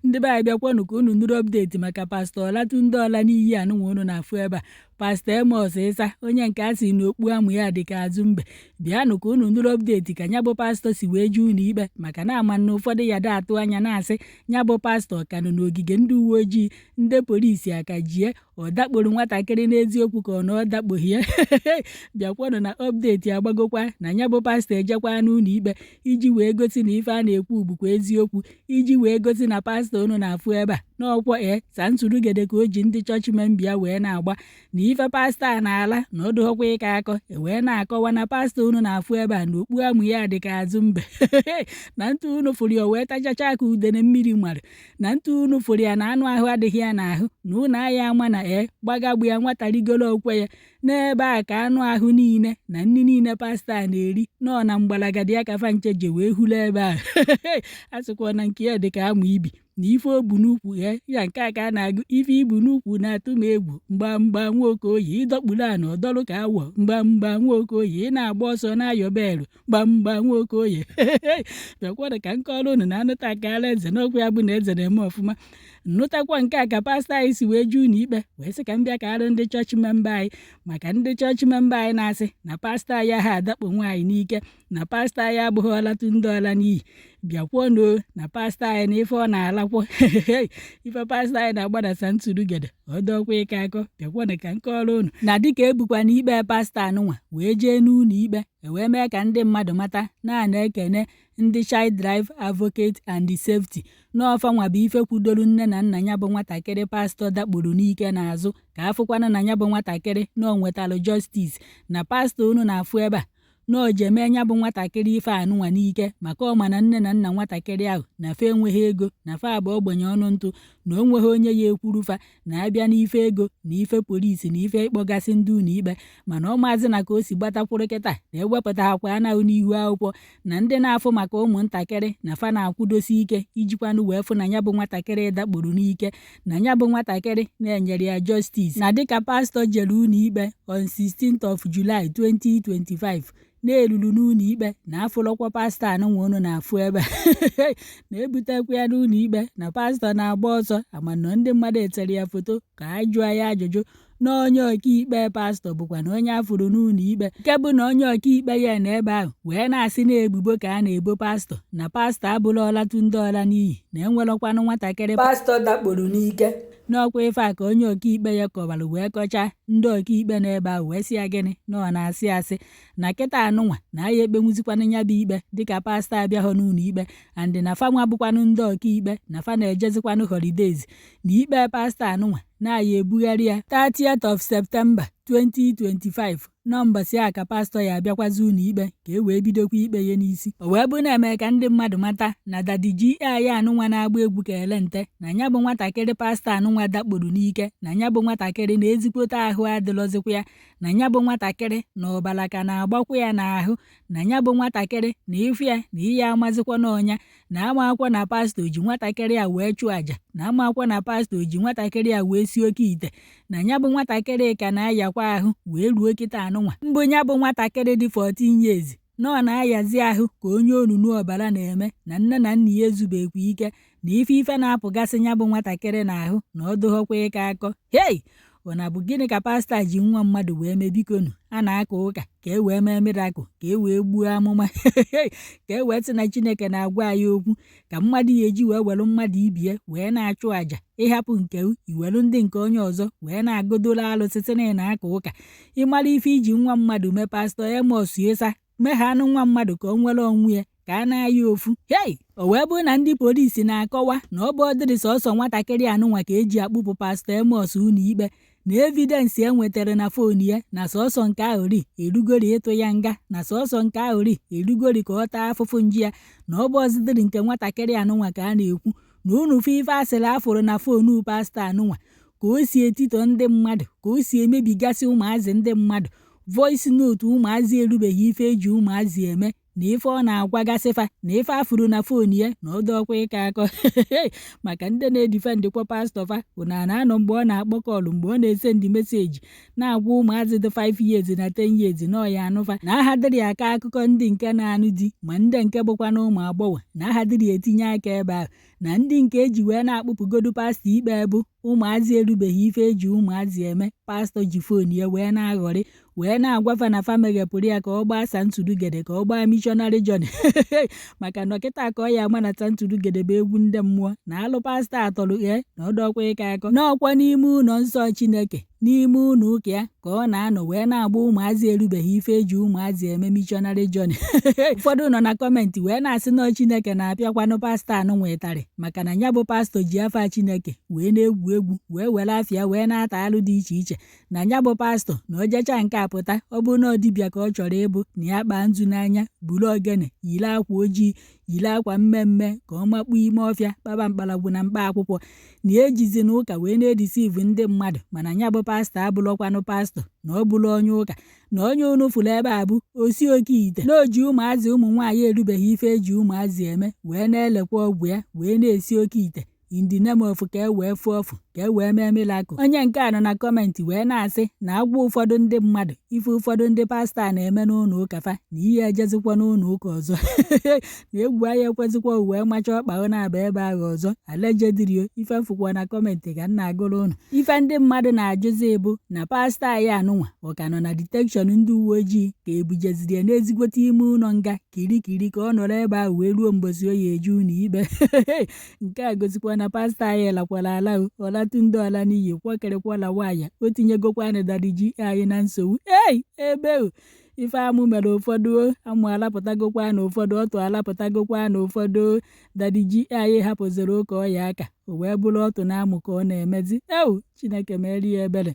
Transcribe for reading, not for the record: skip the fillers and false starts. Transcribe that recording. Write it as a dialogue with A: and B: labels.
A: Ndị be anyị, bịakwanụ ka unu nụrụ update maka Pastọ Olatunde Olaniyi anụnwa unu na-afụ ebe a, Pastọ Amos Ịsa, onye nke a sị na okpu amụ ya dị ka azụ mbe. Bịanụ ka unu nụrụ update ka ya bụ pastọ si wee jee ụlọ ikpe, maka na ama na ụfọdụ ya da atụ anya na-asị ya bụ pastọ ka nọ n'ogige ndị uwe ojii, ndị polisi aka jie ọ dakporo nwatakịrị n'eziokwu ka ọ na ọ dakpoghi ya. Bịakwanụ na update agbagokwa na ya bụ pastọ ejekwa n'ụlọ ikpe iji wee gosi na ife a na-ekwu bụkwa eziokwu, iji wee gosi na pastọ unu na-afụ ebe a n'ọkwọ e sansurugede ka o ji ndị chọọchị member ya wee na-agba na ife pastọ a na-ala na ọ dụghọkwa ịka akọ. E wee na-akọwa na pastọ unu na-afụ ebe a na okpu amụ ya dị ka azụ mbe, na ntụ unu fụrụ ya wee tachacha ka udene mmiri mara, na ntụ unu fụrụ ya na anụ ahụ adịghị ya n'ahụ, na unu aya ama na e gbagagbu ya nwata rigoro okwe ya n'ebe a ka anụ ahụ niile na nri niile pastọ a na-eri nọ na mgbalagadi ya ka fa nche je wee hulu ebe a. A sịkwa na nke ya dị ka amụ ibi na ife o bu n'ukwu ya ya nke a ka a na-agụ ife ibu n'ukwu na-atụ m egwu. Mgbamgba nwoke oyi ịdọkpuru anụ ọdọrụ ka awọ, mgbamgba nwoke oyi ị na-agba ọsọ na-ayọ belu, mgbamgba nwoke oyi. Bịakwanụ ka nkọrọ unu na anụta akala eze n'okwu ya bụ na eze na-eme ọfụma. Nnụtakwa nke a ka pastọ anyị si wee jee ụlọ ikpe, wee sị ka m bịa ka arụ ndị chọọchị member anyị, maka ndị chọọchị member anyị na-asị na pastọ anyị ha adakpo nwaanyị n'ike, na pastọ anyị abụghị Olatunde Olaniyi. Bịakwuonụ na pastọ anyị na ife ọ na-alakwọ, ife pastọ anyị na-agbadasa ntụrụgede ọdọkwa ịka akọ. Bịakwanụ ka nkọrọ unu na dịka ebukwa na ikpe pastọ anụnwa wee jee n'ụlọ ikpe, e wee mee ka ndị mmadụ mata na a na-ekene ndị Child Life Advocate and Safety n'ọfanwa bụ ife kwudoro nne na nna ya bụ nwatakịrị pastọ dakporo n'ike n'azụ, ka afụkwana na ya bụ nwatakịrị na o nwetalụ justice, na pastọ unu na-afụ ebe a na o je mee ya bụ nwatakịrị ife anụnwa n'ike, maka ọ ma na nne na nna nwatakịrị ahụ na fa enweghị ego, na fa abụ ogbenye ọnụ ntụ, na o nweghị onye ya ekwurufa na abịa n'ife ego na ife polisi na ife ịkpọgasị ndị ụlọ ikpe. Mana ọ maazị na ka o si gbatakwuru kịta na ewepụtaghakwa anaghị n'ihu akwụkwọ na ndị na-afụ maka ụmụntakịrị na fa na-akwụdosi ike ijikwanụ wee fụ na ya bụ nwatakịrị dakporo n'ike, na ya bụ nwatakịrị na-enyere ya justice, na dịka pastọ jere ụlọ ikpe on 16th of July 2025 na-eruru n'ụlọ ikpe na afụlọkwa pastọ anụnwa unu na-afụ ebe na-ebutekwa ya n'ụlọ ikpe, na pastọ na-agba ọsọ amanọ ndị mmadụ etere ya foto ka a jụọ ya ajụjụ, na onye ọkaikpe pastọ bụkwa na onye afụrụ n'ụlọ ikpe, nke bụ na onye ọkaikpe ya na ebe ahụ wee na-asị na ebubo ka a na-ebo pastọ, na pastọ abụla Olatunde Olaniyi, na enwerọkwanụ nwatakịrị pastọ dakporo n'ike. N'ọkwa ife a ka onye ọkaikpe ya kọwara wee kọchaa ndị ọkaikpe n'ebe ahụ, wee sị ya gịnị na ọ na-asị asị, na kịta anụnwa na aya ekpenwuzikwanụ ya bụ ikpe dịka pastọ abịaghọ n'ụlọ ikpe, and na fa nwa bụkwanụ ndị ọkaikpe na fa na-ejezikwanụ holidays, na ikpe pastọ anụnwa na-aya ebugharị ya 30th of September 2025 nọmbọsị a ka pastọ ya abịakwazi ụlọ ikpe ka e wee bidokwa ikpe ya n'isi. O wee bụ na-eme ka ndị mmadụ mata na Daddy G.I anụnwa na-agba egwu ka elente, na ya bụ nwatakịrị pastọ anụnwa dakporo n'ike, na ya bụ nwatakịrị na ezigbote ahụ adịlọzikwa ya, na ya bụ nwatakịrị na ọbara ka na-agbakwa ya n'ahụ, na ya bụ nwatakịrị na ịfụ ya na ihe amazikwa n'ọnya, na amakwa na pastọ ji nwatakịrị a wee chụọ àjà, na amakwa na pastọ ji nwatakịrị a wee sie oke ite, na ya bụ nwatakịrị ka na-ayakwa ahụ wee ruo kịta anụnwa mbụ. Ya bụ nwatakịrị dị 14 years na ọ na-ayazi ahụ ka onye onunu ọbara na-eme, na nne na nna ya ezubekwa ike na ife ife na-apụgasị ya bụ nwatakịrị n'ahụ na ọ dụghọkwa ịka akọ. Hei, ọ na bụ gịnị ka pastọ ji nwa mmadụ wee mee? Bikonu, a na-aka ụka ka e wee mee miracle, ka e wee gbuo amụma, ka e wee sị na Chineke na-agwa anyị okwu, ka mmadụ ya eji wee were mmadụ ibie wee na-achụ àjà, ịhapụ nke iwelu ndị nke onye ọzọ wee na-agodoro alụsị sị na ị na-aka ụka. Ịmara ife iji nwa mmadụ mee? Pastọ Amos Ịsa, meghanụ nwa mmadụ ka o nwere onwe ya ka a na-aya ofu. Hei, o wee bụrụ na ndị polisi na-akọwa na ọ bụ ọdịrị sọsọ nwatakịrị anụnwa ka eji akpụpụ pastọ Amos ụlọ ikpe, na evidence e nwetara na phone ya, na sọsọ nke ahụ ri erugori ịtụ ya nga, na sọsọ nke ahụ ri erugori ka ọ taa afụfụ nji ya, na ọ bụ ọzịdịrị nke nwatakịrị anụnwa ka a na-ekwu na unu fụ ife asịrị afụrụ na phone pastọ anụnwa, ka o si etito ndị mmadụ, ka o si emebigasị ụmụazị ndị mmadụ, voice note ụmụazị erubeghị ife eji ụmụazị eme. Na ife ọ na-agwagasị fa na ife afụrụ na phone ya na ọdọkwa ịkọ akọ maka ndị na-edefendịkwa pastọ fa. Ụna na-anọ mgbe ọ na-akpọ call, mgbe ọ na-esendị message na-agwa ụmụazị dị 5 years na 10 years na ọya anụfa na aha dịrị ya aka. Akụkọ ndị nke na-anụ di ma ndị nke bụkwa na ụmụ agbọghọ na aha dịrị etinye aka ebe ahụ, na ndị nke eji wee na-akpụpụgodu pastọ ikpe bụ ụmụazị erubeghị ife eji ụmụazị eme. Pastọ ji phone ya wee na-aghọrị, wee na-agwafa na fa meghepụrụ ya ka ọ gbaa santụrụgede, ka ọ gbaa missionary journey, maka na ọkịta ka ọ ya ama na santụrụgede bụ egwu ndị mmụọ na alụ. Pastọ atọrọ ee na ọdọkwa ịkọ akọ n'ọkwa n'ime ụlọ nsọ Chineke, n'ime ụlọ ụka ya, ka ọ na-anọ wee na-agba ụmụazị erubeghị ife eji ụmụazị eme missionary journey. Ụfọdụ nọ na comment wee na-asị nọ Chineke na-apịakwanụ pastọ anụnwa ịtarị, maka na ya bụ pastọ ji afa Chineke wee na-egwu egwu, wee were afịa wee na-ata alụ dị iche iche. Na ya bụ pastọ na o jecha nke a pụta, ọ bụ na ọ dibịa ka ọ chọrọ ịbụ, na ya kpaa nzu n'anya, buru ogene, yiri akwa ojii, yiri akwa mmemme, ka ọ makpuo ime ọfịa kpaba mkparagwu na mkpa akwụkwọ, na ejizi na ụka wee na-edeceive ndị mmadụ. Mana ya bụ pastọ abụrụkwanụ pastọ, na ọ bụrụ onye ụka, na onye unu fụrụ ebe a bụ osi oke ite, na o ji ụmụazị ụmụ nwaanyị erubeghị ife eji ụmụazị eme wee na-elekwa ọgwụ ya, wee na-esi oke ite in the name of ka e wee fụọ ọfụ, ka e wee mee miracle. Onye nke a nọ na comment wee na-asị na agwa ụfọdụ ndị mmadụ ife ụfọdụ ndị pastọ a na-eme n'ụlọ ụka fa, na ihe ejezikwa n'ụlọ ụka ọzọ, na egwu anya ekwezikwa wee macha ọkpa ọ na-aba ebe ahụ ọzọ. Allegedly o, ife mfụkwa na comment ka m na-agụrụ ụnụ. Ife ndị mmadụ na-ajụzi bụ na pastọ anyị anụnwa ọ ka nọ na detention ndị uwe ojii, ka ebujeziri ya n'ezigbote ime ụlọ nga kirikiri, ka ọ nọrọ ebe ahụ wee ruo mbosi oyi eju ụlọ ikpe. Nke a gosikwa na pastọ anyị lakwara ala o Ọlatunde Olaniyi kwọkịrịkwọla nwaanyị o tinyegokwanụ Daddy G anyị na nsogbu. Ei, ebe o ife amụ mere ụfọdụ o amụ alapụtagokwa na ụfọdụ ọtụ alapụtagokwa na ụfọdụ. Daddy G anyị hapụziri ụka ọya aka o wee bụrụ ọtụ na amụ ka ọ na-emezi. Ewu, Chineke mere ya ebere.